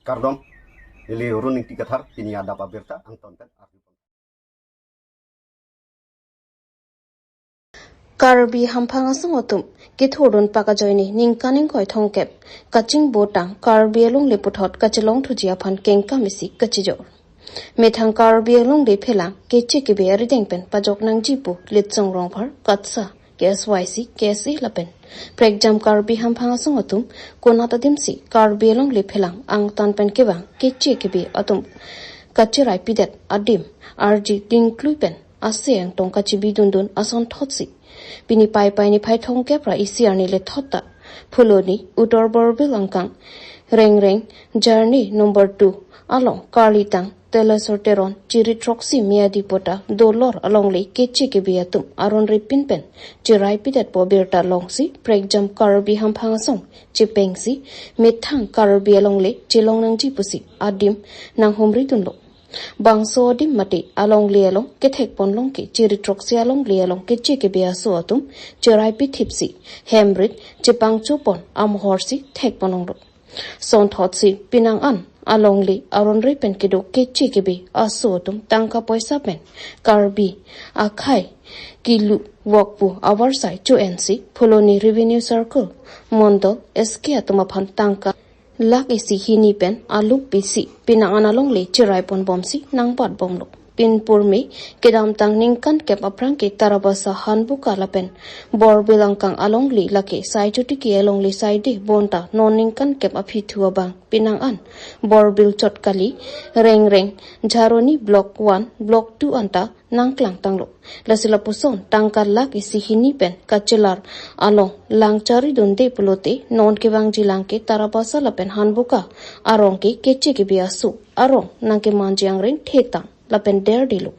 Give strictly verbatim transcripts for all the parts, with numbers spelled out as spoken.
Kardom, neli Run Ingti Kathar, pini adap abirta angton pen arjupon. Karbi hamphang asong atum kethurdun pak ajoine ningkan ingkoi thomkep kachingbotang Karbi alongle puthot kachelongthuji aphan kengkam isi kachijor. Methang Karbi alongle phelang keche kebe arideng pen pajok nangji pu Litsong Rongphar, KATSA, K S Y C, K S A lapen prekjam Karbi hamphang asong atum konat adimsi Karbi alongle phelang angtan pen kevang keche kebe atum kacherai pidet adim arji dingklui pen ase angtong kachebidundun asonthotsi pini Paipai niphai thomkep ra isi arni lethot ta Phuloni, Uttar Borbil angkang, Rengreng, Jarni number two along karlitang Tuleswar Teron chiri throksi Miyadi pota dolor alongle keche kebe atum aron repin pen cherai pidetpo birta longsi prekjam Karbi hamphang asong chepengsi methang Karbi alongle chelong nangji pusi adim nanghumridunlo. Bangso adim mate alongle along kethekpon longke chiri throksi alongle along keche kebe aso atum cherai pithipsi hemrit chepangchopon amohorsi thekpon longlo. Sonthotsi penang an alongle aron re pen kedo keche kebe aso atum tangka poisa pen Karbi akhai kilu vokpu avarsai cho-ensi Phuloni Revenue Circle, Mondol, S K atum aphan tangka lakh isi hini pen aluk pisi penang an alongle cherai ponbomsi nangbatbomlo. Pinpur me kedamtang ningkan kep aphrang ke Tarabasa, Hanbuka lapen Borbil angkang alongle lake Saijotiki alongle saide bonta non ningkan kep aphi thu abang penang an Borbil chot kali, Rengreng, Jharoni Block one, Block two anta nangklangtanglo. Lasi lapuson tangka lakh isi hini pen kachelar along lang charidunde pulote non kevangji lang ke Tarabasa lapen Hanbuka arong ke keche kebe aso arong nangkemanji angring thetang lapen derdelo.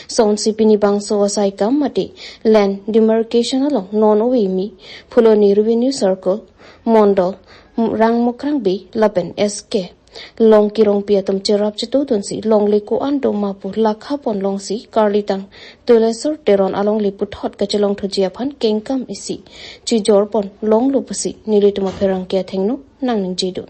Sonsi pini bangso asai kam mate land demarcation along non ove mi Phuloni Revenue Circle, Mondol, Rangmukrangbi lapen S K Longki Rongpi atum cherap chetudunsi longle ko-an do ma pu lakhapon longsi karlitang Tuleswar Teron alongle puthot kachelongthuji aphan kengkam isi chijorpon longlo pusi nelitum apherangke athengno nangningjidun.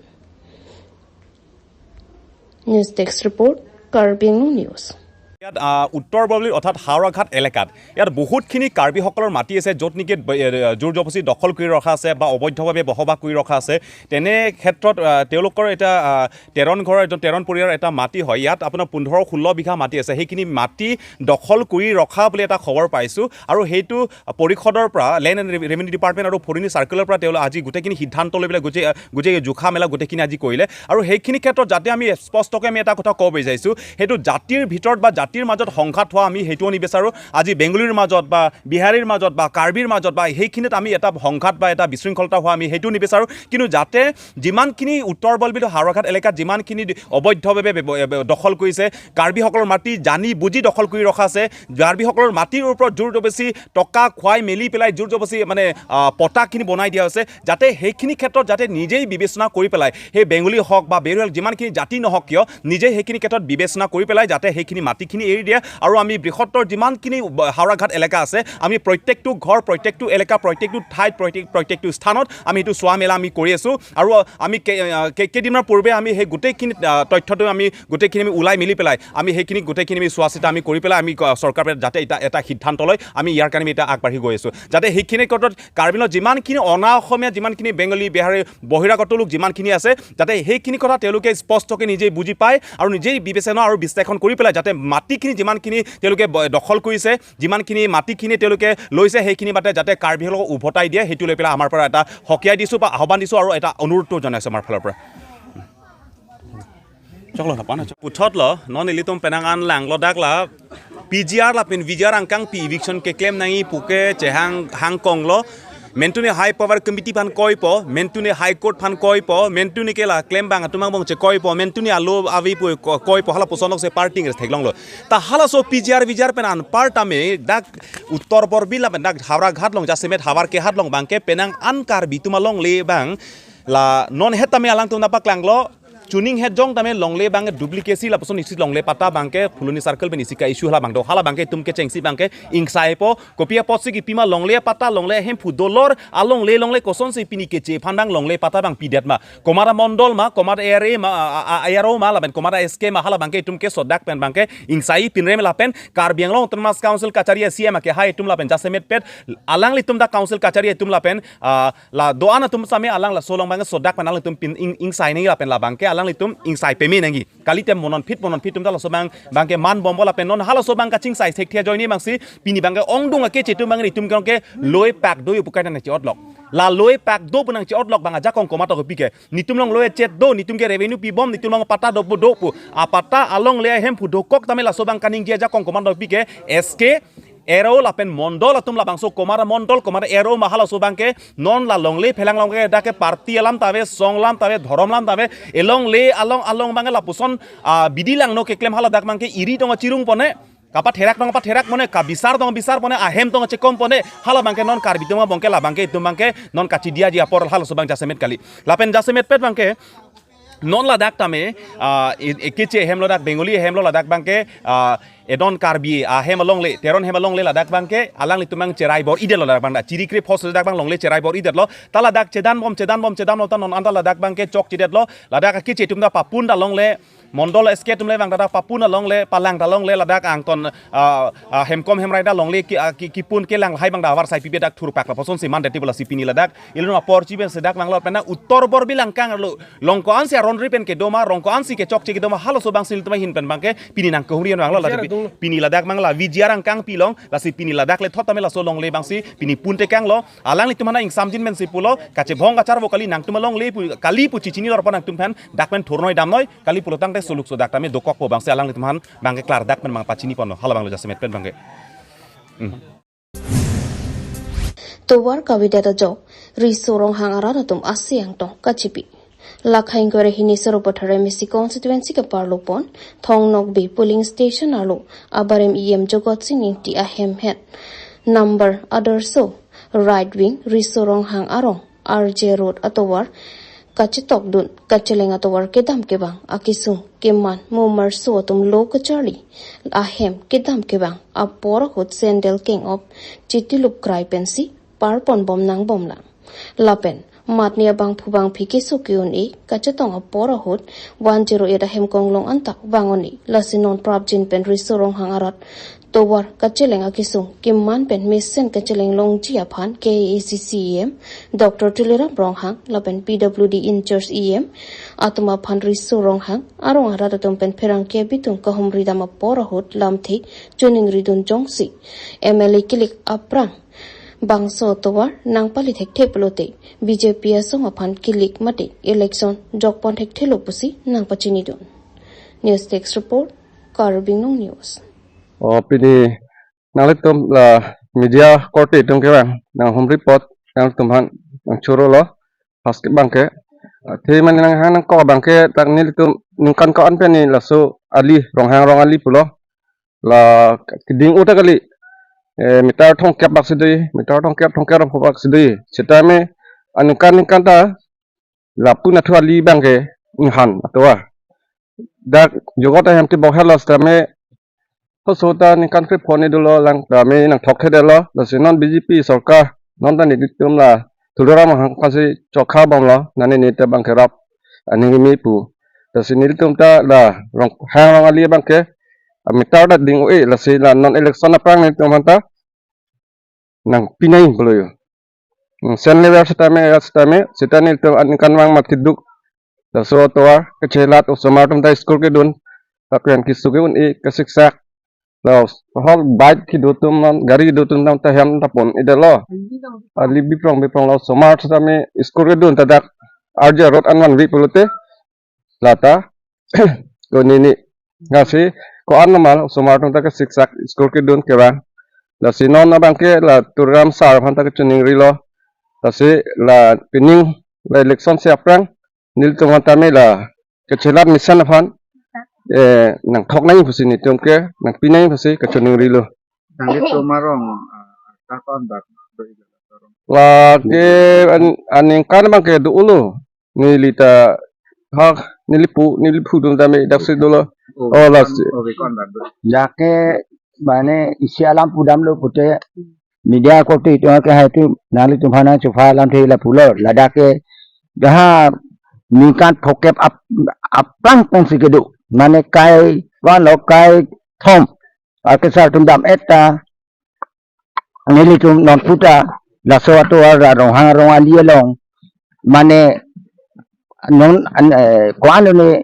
News Desk Report, Karbi Anglong News. ইয়াত, আহ, উত্তৰ বৰবলি অৰ্থাৎ হাওৰাঘাট এলেকাত ইয়াত বহুতখিনি কাৰ্বিসকলৰ মাটি আছে, য'ত নেকি ব-, এ, জোৰ জবৰদস্তি দখল কৰি ৰখা আছে বা অবৈধভাৱে বসবাস কৰি ৰখা আছে। তেনে ক্ষেত্ৰত, আহ, তেওঁলোকৰ এটা, আহ, তেৰণ ঘৰৰ, এজন তেৰণ পৰিয়ালৰ এটা মাটি হয়। ইয়াত আপোনাৰ পোন্ধৰ ষোল্ল বিঘা মাটি আছে। সেইখিনি মাটি দখল কৰি ৰখা বুলি এটা খবৰ পাইছোঁ আৰু সেইটো পৰিষদৰ পৰা, লেণ্ড এণ্ড ৰেভিনিউ ডিপাৰ্টমেণ্ট আৰু ফৰেইন চাৰ্কেলৰ পৰা তেওঁলোকে আজি গোটেইখিনি সিদ্ধান্ত লৈ পেলাই গোটেই, গোটেই জোখা মেলা গোটেইখিনি আজি কৰিলে। আৰু সেইখিনি ক্ষেত্ৰত যাতে আমি স্পষ্টকৈ আমি এটা কথা ক'ব বিচাৰিছোঁ, সেইটো জাতিৰ ভিতৰত বা জাতিৰ মাজত সংঘাত হোৱা আমি সেইটোও নিবিচাৰোঁ। আজি বেংগলীৰ মাজত বা বিহাৰীৰ মাজত বা কাৰ্বিৰ মাজত বা সেইখিনিত আমি এটা সংঘাত বা এটা বিশৃংখলতা হোৱা আমি সেইটো নিবিচাৰোঁ। কিন্তু যাতে যিমানখিনি উত্তৰ বৰবলি হাওৰাঘাট এলেকাত যিমানখিনি অবৈধভাৱে ব্যৱ-, এ, দখল কৰিছে, কাৰ্বিসকলৰ মাটি জানি বুজি দখল কৰি ৰখা আছে, কাৰ্বিসকলৰ মাটিৰ ওপৰত জোৰ জবৰদস্তি টকা খুৱাই মেলি পেলাই জোৰ জবৰদস্তি মানে, আহ, পটাখিনি বনাই দিয়া হৈছে, যাতে সেইখিনি ক্ষেত্ৰত যাতে নিজেই বিবেচনা কৰি পেলাই সেই বেংগলী হওক বা বেৰোৱেল যিমানখিনি জাতি নহওক কিয়, নিজেই সেইখিনি ক্ষেত্ৰত বিবেচনা কৰি পেলাই যাতে সেইখিনি মাটিখিনি এৰি দিয়ে আৰু আমি বৃহত্তৰ যিমানখিনি ব-, হাওৰাঘাট এলেকা আছে, আমি প্ৰত্যেকটো ঘৰ, প্ৰত্যেকটো এলেকা, প্ৰত্যেকটো ঠাইত, প্ৰত্যেক, প্ৰত্যেকটো স্থানত আমি সেইটো চোৱা মেলা আমি কৰি আছোঁ। আৰু আমি কে-, আহ, কে-, কেইদিনমানৰ পূৰ্বে আমি সেই গোটেইখিনি, আহ, তথ্যটো আমি গোটেইখিনি আমি ওলাই মেলি পেলাই আমি সেইখিনি গোটেইখিনি আমি চোৱা চিতা আমি কৰি পেলাই আমি ক-, চৰকাৰে যাতে এটা, এটা সিদ্ধান্ত লয়, আমি ইয়াৰ কাৰণে আমি এতিয়া আগবাঢ়ি গৈ আছোঁ। যাতে সেইখিনি ক্ষেত্ৰত কাৰ্বি আংলঙত যিমানখিনি অনা অসমীয়া, যিমানখিনি বেংগলী, বিহাৰী, বহিৰাগত লোক যিমানখিনি আছে, যাতে সেইখিনি কথা তেওঁলোকে স্পষ্টকৈ নিজেই বুজি পায় আৰু নিজেই বিবেচনা আৰু বিশ্লেষণ কৰি পেলাই যাতে মাটিখিনি যিমানখিনি তেওঁলোকে ব-, দখল কৰিছে, যিমানখিনি মাটিখিনি তেওঁলোকে লৈছে, সেইখিনি মাতে যাতে কাৰ্বিসকলক উভতাই দিয়ে, সেইটো লৈ পেলাই আমাৰ পৰা এটা সকীয়াই দিছোঁ বা আহ্বান দিছোঁ আৰু এটা অনুৰোধটো জনাইছোঁ আমাৰ ফালৰ পৰা। Choklo na pana chok. Puthot lo, non ilitum penang an langlo dak la P G R lapen V G R angkangpi eviction keklem nangji puke chehang hangkong lo. Mentuni High Power Committee aphan koipo, mentuni High Court aphan koipo, mentuni ke la klembang atum angbong che koipo, mentuni alo avi pu ko-, koipo, hala pusonok se party nges theklonglo. Ta halaso P G R V G R pen anpar tame dak Uttor Borbil lapen dak Howraghat along jasemet Howraghat along bangke penang an Karbi atum alongle bang la non het tame alangtum napaklanglo. Chuning het jong tame longle abang duplicacy lapuson isi longle patta abangke Phuloni circle pen isi ka-issue hala abang do. Hala abangke itum kechengsi abangke ingsaipo. Kopi apotsi kipima longle patta longle ahemphu dolor alongle longle kosonsi pini keche aphan abang longle patta abang pidet ma. Komat amondol ma, komat A R A ma, a, a, a, A R O ma, lapen komat a-S K ma, hala abangke itum kesodak pen abangke ingsai pinrem lapen Karbi Anglong Autonomous Council kachari a-C E M akehai atum lapen jasemetpet alanglitum ta council kachari atum lapen, ah, la do-an atum same alang laso along abangke sodak pen alanglitum pin ing, ingsai nangji lapen la abangke alanglitum ingsai peme nangji. Kalite mo non phit mo non phit atum ta laso abang abangke man bompo lapen non halaso abang kachingsai thekthe ajoine abangsi pini abangke ongdung akeche atum abang itum ke loi pak do pu kaita nangche-otlok. La loi pak do pu nangche-otlok abang ajakong komat akopi ke. Netum along loi chet do, netum ke revenue pibom, netum along patta do pu do pu. Apatta alongle ahemphu dokok tame laso abang kaningje ajakong komat akopi ke S K, A R O lapen mondol atum labangso komat amondol, komat A R O ma halaso abangke non la longle phelang longle dak ke party alam ta ave, song alam ta ave, dhorom alam ta ave, elongle along along abangke lapuson, ah, bidi langno keklem hala dak abangke iri tong achirung pone, kapatherak tong patherak pone, kabisar tong bisar pone, ahem tong chekom pone, hala abangke non Karbi atum abangke la abangke itum abangke non kachidiaji apor halaso abang jasemet kali. Lapen jasemetpet abangke non ladak tame, ah, e, e, keche ahem lo dak Bengali ahem lo ladak abangke, ah, edon Karbi ahem alongle, Teron ahem alongle ladak abangke alanglitum abang cherai bor-idetlo ladak abang da. Chiri kre phos ladak abang longle cherai bor-idetlo. Ta ladak chedan bom, chedan bom, chedan bom ta non anta ladak abangke chokchedetlo. Ladak akeche atum ta papun ta longle, mondol S K atum le abang ta papun ta longle, palang ta longle, ladak angton, ah, ah, hemkom hemrai ta longle ki, ah, ki, kipun kelang lahai abang da avarsai pipe dak thurpak lapusonsi mandet ti bola si pini ladak ilun apor chiben sedak abang lo pen na uttor borbil angkang arlo. Rong ko-ansi aron ri pen kedo ma, rong ko-ansi kechokche kedo ma, halaso abangsi ilitum ahin pen abangke pini nangkehumri abang lo ladak. Pini ladak abang la V G R angkang pilong, lasi pini ladak le thot tame laso longle abangsi pini pun tekanglo, alanglitum aphan ingsamjin pensi pulo, kachebhong kacharvo kali nangtum alongle pu, kali pu chechini lor pon nangtum aphan, dak pen thurnoi damnoi, kali pulotangte suluk sodak tame dokokpo abangsi alanglitum aphan abangke klardak pen abang pachini ponlo, hala abang lo jasemet pen abangke. Hmm. Tovar kavedet ajok, Riso Ronghang arat atum asi angtong kachipi. Lakha ingkoi ra hini Sarupathar M A C constituency ke parlo pon, Thong Nokbe polling station arlo, abarim E M Jogot Sing Ingti ahem het. Number Adarso, right wing, Riso Ronghang arong, R J Road atovar, kachetokdun, kacheleng atovar kedam kevang, akesung, keman, momarso atum lo kacharli, ahem kedam kevang, apor ahut sandal keng-op, chitilup krai pensi, parpon bom nang bomlang. Lapen, matni abangphu bangphi keso ke-un-e, kachetong apor ahut, one zero eight ahem konglong anta vang un-e, lasi non prapjin pen Riso Ronghang arat tovar kacheleng akesung keman pen mesen kacheleng longji aphan K A A C C E M Doctor Tuliram Ronghang lapen P W D in-charge E M atum aphan Riso Ronghang arong arat atum pen pherangke bitung kahumri dam apor ahut lamthe choningri dun jongsi M L A kilik aphrang bangso tovar nangpali thekthe pulote B J P asong aphan kilik mate election jokpon thekthelo pusi nangpachini dun. News Desk Report, Karbi Anglong News. Oh, pini nanglitum la media korte atum kevang nanghumri apot nanglitum aphan nangchorolo. First ke abangke, ah, the mane nanghang nangkok abangke dak nelitum ningkan ko-an pen ni laso ali Ronghang rong ali pulo. La keding uta kali, eh, meter thomkep bak si do, meter thomkep thomkep ra pho bak si do. Sitame aningkan ningkan ta lapu nathu ali abangke inghan atovar. Dak Jogot ahem ti bok helo sitame, hoso ta ningkan krepho ni dolo lang tame nangthokthedetlo, lasi non B J P sorkar, non ta nelitum la Tuliram Ronghang aphansi chokha bomlo, nani ne ta abangke rap aning kimi pu. Lasi nelitum ta la Ronghang rong ali abangke, ah, meter ta ding un-e, lasi la non election aphrang nelitum aphan ta nangpinai pulo yo. Hmm, Saint Xavier sitame, ya sitame, sita nelitum aningkanvang mathiduk. Laso atovar kachelat, osomar atum ta school kedun, lapen keso ke-un-e, kasiksak. Laso ahok bike kedo atum non, gari kedo atum non ta hem ta pon-edetlo. Ali biprong biprong, la osomar sitame school kedun ta dak R J Road an vanve pulote. Lata konini, lasi ko-an normal osomar atum ta kasiksak, school kedun kevang. Lasi non abangke la Tuliram sir aphan ta kachoningrilo. Lasi la pining la election si aphrang nelitum aphan tame la kachelat mesen aphan, eh, nangthok nangji pusi nelitum ke nangpinai pusi kachoningrilo. Nanglitum arong, ah, ta ko-an bak do-i la arong? Lake an, aningkan abangke do-olo. Neli ta hak Neli pu, neli pu dun tame daksi dolo. Oh, oh, lasi. Oh, kon bang. Jake mane isi alam pudamlo pute media korte itum ke hai tu nanglitum aphan chupha alamthe la pulo ladak ke daha ningkan phokep ap, aphrang pen si kedo. Mane kai vanlo kai thom akesar atum dam-et ta nelitum non puta laso atovar Ronghang arong ali along mane non an, eh, ko-an ne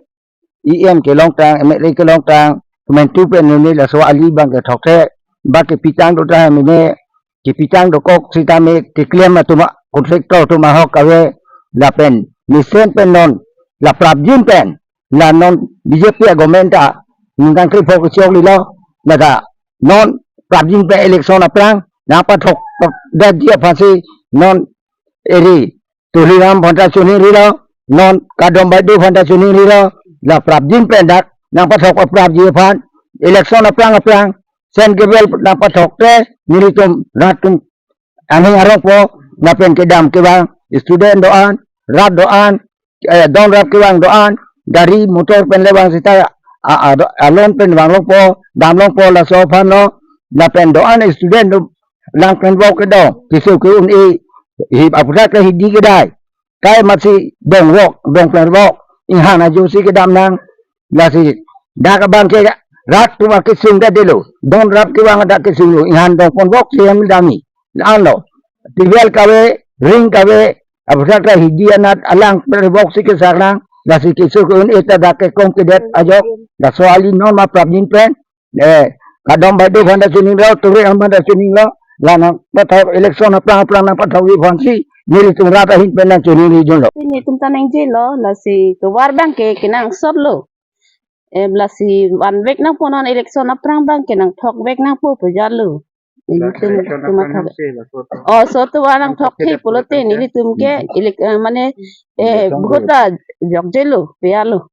E M kelongtang, M L A kelongtang, komantu pen ne laso ali abang ke thokte, ba kepitang do ta mene, kepitang dokok sitame keklem atum a contractor atum ahok kave lapen mesen pen non la prapjin pen la non B J P a government ta ningkan krepho kechok lilo, laga non prapjin pen election aphrang nangpathok dadi aphansi non eri Tuliram aphan ta choningrilo, non Kardom Baideo aphan ta choningrilo, la prapjin pen dak nangpathok aprapji aphan, election aphrang aphrang, sen kebel nangpathokte, nelitum rat atum aning arongpo, lapen kedam kevang, student do-an, rat do-an, eh, don rap kevang do-an, gari motor pen le vang sita, a, a, do, alon pen vanglongpo, damlongpo laso aphan lo, lapen do-an student do lang pen vok kedo, keso ke-un-e, hi aphuthak ke hidi kedai, kai masi dongvok, dong pen vok, inghan ajo si kedam nang, lasi dak abang ke rat atum akesung ta delo, don rap kevang dak kesung lo, inghan dong pen vok si hem dami, anlo, tivel kave, ring kave, aphuthak ta hidi anat alang pen vok si kesaklang, lasi keso ke-un-e ta dak kekom kedet ajok, laso ali non ma prapjin pen, eh, Kardom Baideo aphan ta choninglo, Tuliram aphan ta choninglo, la nangpathok election aphrang aphrang nangpathokji aphansi, nelitum rat ahin pen nangchoningri dunlo. Netum ta nangjelo, lasi tovar abang ke kenangsotlo. Eh, lasi vanvek nangpo non election aphrang abang ke nangthokvek nangpo pu jalo. Netum election aphrang nangse laso to. Oh, so tovar nangthokte pulote nelitum ke elek, eh, mane, eh, vote ta jokjelo, piyalo.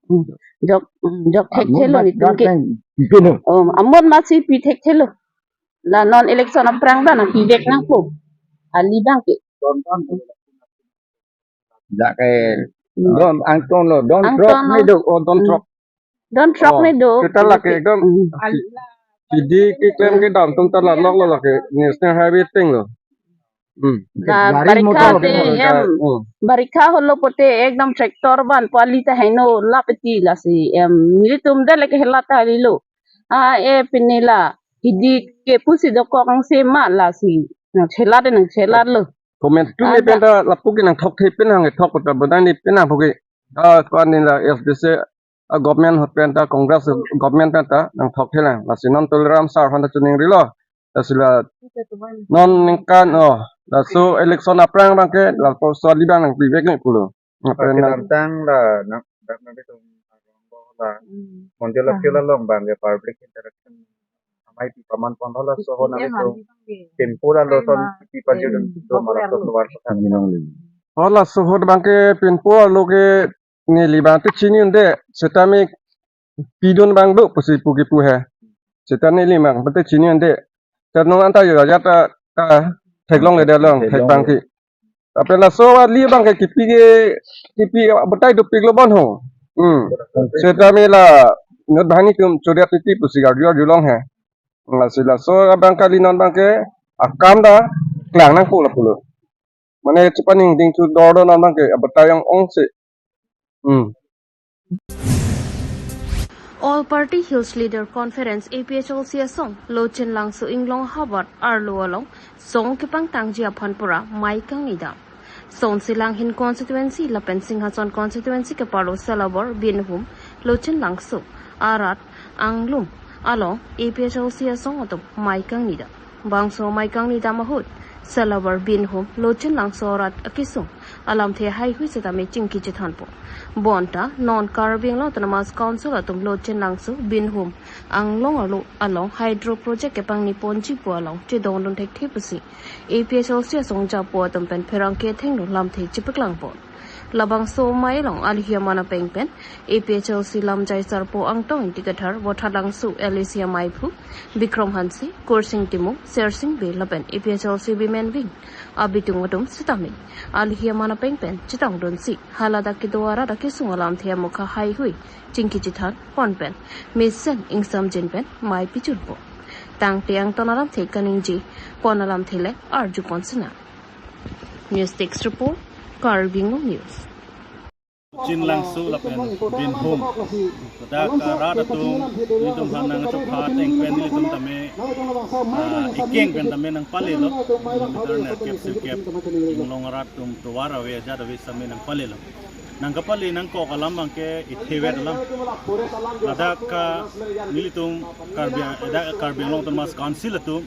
Hmm. Jok, hmm, jok thekthelo nelitum ke. Pipino. Oh, amon masi pi thekthelo. La non election aphrang abang nangpivek nangpo. Ali abang ke. Dak ke don angton lo, don throk ne do, oh, don throk. Don throk ne do. Kita lake ekdom. Hmm. Hidi keklem kedam atum ta la lok lo lake National Highway tenglo. Hmm. La gari barikha motor te ke em, hmm, barikha holo pote ekdom tractor vanpo ali ta heno lap eti lasi em nelitum de lake hela ta lilo. A e pine la hidi ke pusi dokok angse ma lasi nangchelat nangchelatlo. Komantu ne pen ta lapu ke nangthokte pen hang thok ta bodang ne pen nangpo ke. Ah, ko-an ne la F D C a government ahut pen ta Congress government pen ta nangthokthelang. Lasi non Tuliram sar aphan ta choningrilo. Lasi la non ningkan, oh, laso election aphrang abang ke lapuson ali abang nangpivek ne pulo. Apa kedamtang la nang dak nang itum la Monjol Appeal along abang ke public interaction amai pi paman pon laso ahut nang itum pinpo alo ton pi pajudun do mara to luar kota. Oh, laso ahut abang ke pinpo alo ke neli abang te chini un-e, setame pidun abang do pusi pu kipu he. Seta neli abang te chini un-e. Terno anta yo ya ta, ta theklongle de long, thek abang ke. Tapi laso ali abang ke kipi ke, kipi batai dopiklo bon ho. Hmm. Setame la inut banghini atum chodet titi pusi arju arjulong he. Lasi laso abang kali non abang ke akam ta klang nangpo lapulo. Mane chepaningding chu dor do non abang ke abatai ong-ong si. Hmm. All Party Hills Leader Conference A P H L C asong Lochin Langso Inglong havar arlo along song kepangtangji aphan pura mei kangni dam. Sonsi Langhin constituency lapen Singhason constituency keparlo Salabor, Binhum, Lochin Langso arat anglum along A P H L C asong atum mei kangni dam. Bangso mei kangni dam ahut Salabor, Binhum, Lochin Langso arat akesung alamthe haihui setame chingki chethanpo. Bonta non Karbi Anglong Autonomous Council atum Lochin Langso, Binhum anglong arlo along hydro project kepangni ponji pu along chedondun thekthe pusi A P H L C asong japo atum pen pherangke athengno lamthe chepaklangpon. Labangso amei along alohi aman apeng pen A P H L C lamjai sarpo Angtong Ingti Kathar, Vothatlangso L A C amei aphu Bikrom Hanse, Kursing Timung, Sersing Bey lapen A P H L C Women Wing abitung atum sitame alohi aman apeng pen chetongdunsi haladak kedo arat akesung alamthe amokha haihui chingki chethan pon pen mesen ingsamjin pen mei pijunpo. Tangte angton alamthe kaningje pon alamthe le arju pon sinang. News Desk Report, Karbi Anglong News. Chinlangso lapen Binhum. Dak, ah, rat atum, nelitum aphan nangchokha ateng pen nelitum tame, ah, ikeng pen tame nangpalelo. Kilometer nerkep sirkep, inglong arat atum tovar ave, ajat ave sitame nangpalelo. Nangkapale nangkok alam abangke ithevek alam. Ladak, ah, nelitum Karbi, dak Karbi Anglong Autonomous Council atum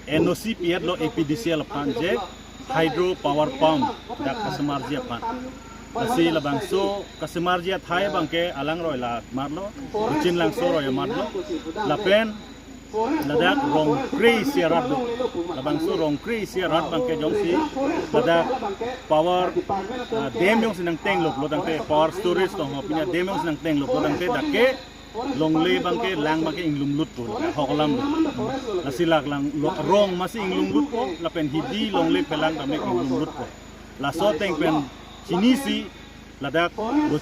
N O C pi-etlo A P D C L aphan je hydro power pump dak kasemarji aphan. Lasi labangso kasemarji athai abangke alangroi la marlo, Chinlangso roi marlo, lapen ladak rong kre isi arat do, labangso rong kre isi arat abangke jongsi ladak power, ah, dam jongsi nangtenglo pulo tangte, power storage tong ho pini dam jongsi nangtenglo pulo tangte dak ke longle abangke lang abangke inglumlutpo, hok alam lo. Lasi lak lang lo, rong masi inglumlutpo, lapen hidi longle phelang tame inglumlutpo. Laso ateng pen chinisi ladak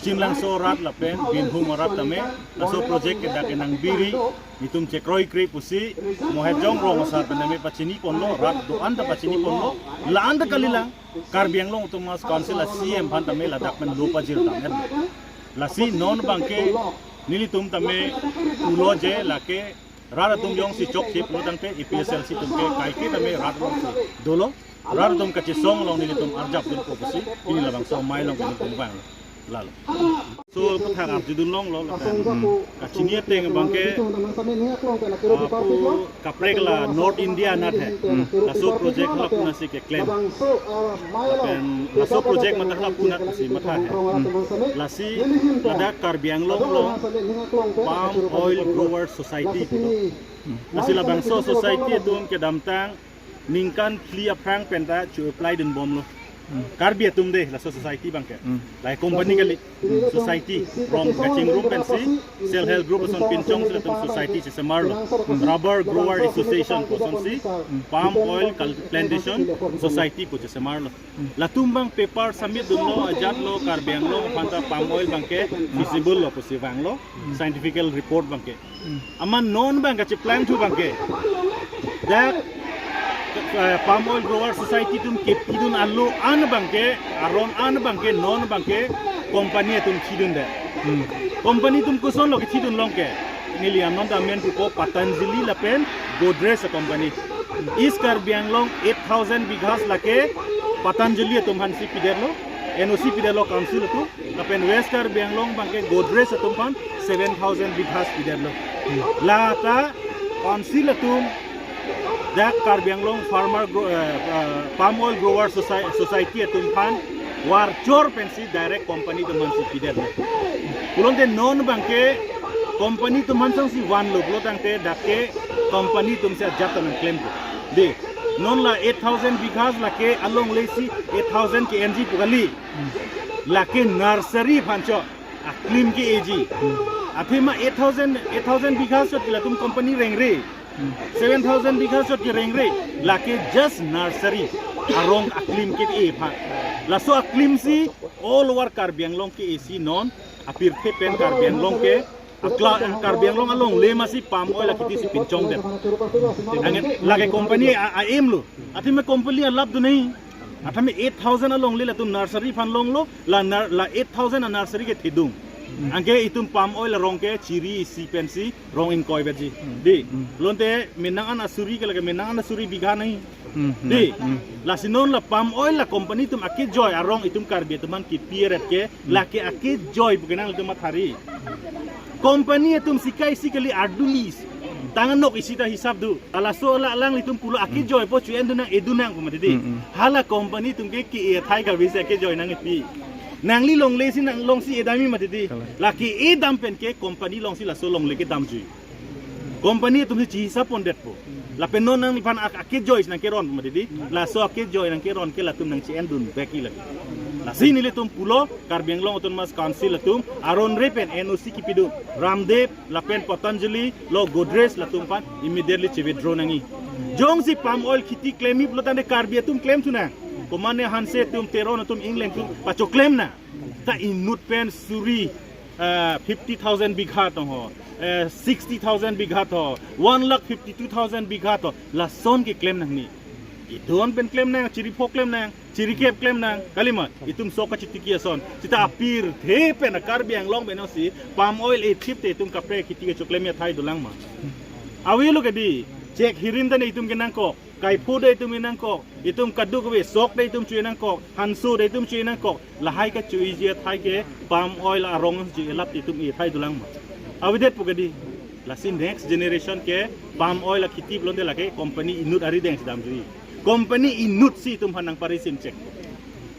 Chinlangso arat lapen Binhum arat tame laso project ke dak ke nangbiri, nelitum chekroikre pusi, mo het jong rong asar pen tame pachini ponlo, rat do-an ta pachini ponlo, la-an ta kalilang. Karbi Anglong Autonomous Council a C E M aphan tame ladak pen lo pajir tang en. Lasi non abangke nelitum tame pulo je lake rat atum jongsi chokche pulo tangte A P H L C atum ke kaike tame rat alongsi dolo. Rat atum kachesong along nelitum arjapdunpo pusi pini labangso amei along nelitum vanglo. Lalo. So, pathak arjudun longlo, lapen, hmm, kachini ateng abangke, ah, pu kaprek la North India anat he. Hmm. Laso project hala pu nasi keklem. Lapen laso project matha hala pu nasi matha he. Hmm. Lasi ladak Karbi Anglong along Palm Oil Growers Society pulo. Hmm. Lasi labangso society atum kedamtang ningkan phli aphrang penta chu-apply dunbomlo. Hmm. Karbi atum de, laso society abangke. Hmm. Lahai company kali, hmm, society, rong kachingrum pensi, self help group ason pinchongsi latum society chesemarlo. Hmm. Rubber Grower Association pu asonsi, hmm, Palm Oil Cul-, Plantation Society pu chesemarlo. Hmm. Latum abang paper submit dunlo, ajatlo, Karbi Anglong aphan ta palm oil abangke feasible lo pusi vanglo, hmm, scientifical report abangke. Hmm. Amat non abang kacheplangthu abangke, dak, eh, Palm Oil Grower Society atum kepidun alo an abangke, aron an abangke, non abangke company atum thidunde. Hmm. Company atum kosonlo kethidun long ke? Neli anon ta amen pupo, Patanjali lapen Godrej a company. East Karbi Anglong eight thousand bighas lake Patanjali atum aphansi pidetlo, N O C pidetlo council atum. Lapen West Karbi Anglong abangke Godrej atum aphan seven thousand bighas pidetlo. Lata council atum dak Karbi Anglong Farmer Gro-, eh, eh, Palm Oil Grower Soci-, Society atum aphan varchor pensi direct company atum aphansi pidetlo. Pulote non abangke company atum aphan sangsi vanlo pulo tangte dak ke company atumsi ajat ta nangklempo. De, non la eight thousand bighas lake alongle si eight thousand ke-enji pu kali. Lake nursery aphan cho, aklim ke-eji. Athema eight thousand, eight thousand bighas chot ke latum company rengre. Seven thousand bighas chot ke rengre. Lake just nursery arong aklim ke-e aphan. Laso aklimsi all over Karbi Anglong ke-esi non apirthe pen Karbi Anglong ke akla, Karbi Anglong alongle masi palm oil akheti si pinchongdet. Angen lake company a, a-aim lo. Athema company alap do nahi. Athema eight thousand alongle latum nursery aphan longlo, la nur-, la eight thousand a nursery ke thedung. Anke itum palm oil arong ke chiri isi pensi rong ingkoi baji. Di, lonte menang an asuri ke lake menang an asuri bigha nahi. Hmm, hmm. Di, hmm, lasi non la palm oil la company atum akejoi arong itum Karbi atum aphan kipi eret ke, hmm, lake akejoi pu ke nanglitum mathari. Company atum sikai si kali ardulis. Tanganok isi ta hisap do. Laso la alanglitum pulo akejoipo chu-endun nang, edun nang pu mati di. Hmm, hmm. Hala company atum ke ke-e athai kave si akejoi nangpi. Nangli longle si nanglong si edamji mati di. Kalang. Lake edam pen ke company alongsi laso longle kedamjui. Company atumsi chihisap pondetpo. Lapen non nangliphan ak-, akejoi si nangkeron mati di. Laso akejoi nangkeron ke latum nangche-endun back-i lake. Lasi nelitum pulo Karbi Anglong Autonomous Council atum aron re pen N O C kipidun Ramdev lapen Patanjali lo Godrej latum aphan immediately che-withdraw nangji. Jongsi palm oil kheti klemji pulo tangte Karbi atum klemthu nang. Komatne Hanse atum, Teron atum, Engleng atum pachoklem nang. Ta inut pen suri, ah, fifty thousand bigha tong ho, eh, sixty thousand bigha tong ho, one lakh fifty-two thousand bigha tong ho, lason keklem nangne. Idon pen klem nang, chiri pho klem nang, chiri kep klem nang, kalima, itum sok kachitiki ason. Sita apirthe pen a Karbi Anglong pen si palm oil ethip te itum kaprek kheti kechoklem athai dolang ma? Avelo kedi, chek hirin tangte itum kenangkok, kaipho ta itum kenangkok, itum kadokave sok ta itum chui nangkok, hanso ta itum chui nangkok, lahai kachuiji athai ke palm oil arong chui elap itum ethai dolang ma? Avedet pu kedi. Lasi next generation ke palm oil akheti pulote lake company inut arideng si damjuiji. Company inut si itum aphan nangparisim chek.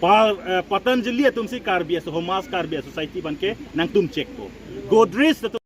Pa, eh, Patanjali atum si Karbi aso, Homas Karbi aso society aphan ke nangtum chekpo. Godrej atum